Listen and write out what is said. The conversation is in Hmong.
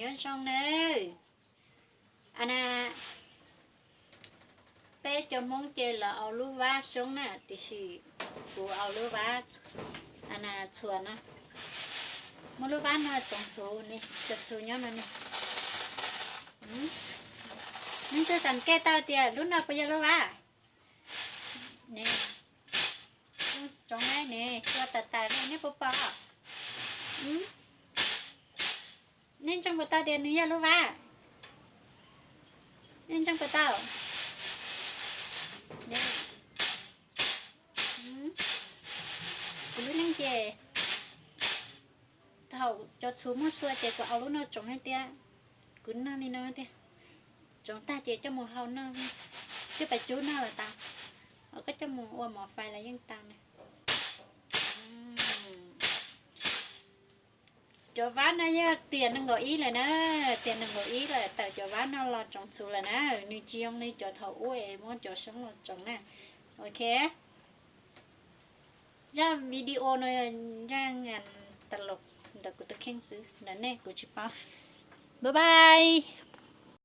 Nyob zoo nawb. Ana, peb cov Hmoob ces lawv au lub vab xyoob na, tiam sis kuv au lub vab ana txhuas na. Muab lub vab no tsoov txhuv, cov txhuv nyob no ne. Leej twg tau kej tau tias lub no puas yog lub vab? Ne, tsoov ne, cua tas tas ne, nej puas pom? Nej ntseeg puas tau tias nws yog lub vab? Nej ntseeg puas tau? Kuv lub neej ces thaum cov txhuv muaj sua ces kuv au lub no tsoov hais tias kuv noj li no tiag. Tsoov tag ces coj mus hau noj, coj pais cub noj los tau, koj coj mus ua mov fais los yeej tau na. Cov vab no yog tiam nees nkaum ib lawm na, tiam nees nkaum ib lawm tawm cov vab no los tsoov txhuv lawm na, nws tsis zoo li cov thaum ub es muab cov xyoob los tsoov na. Ok, zaj video no zaj tas los ntawm kuv tus kheej xwb, ntawm nej kuv tsis paub. Bye bye.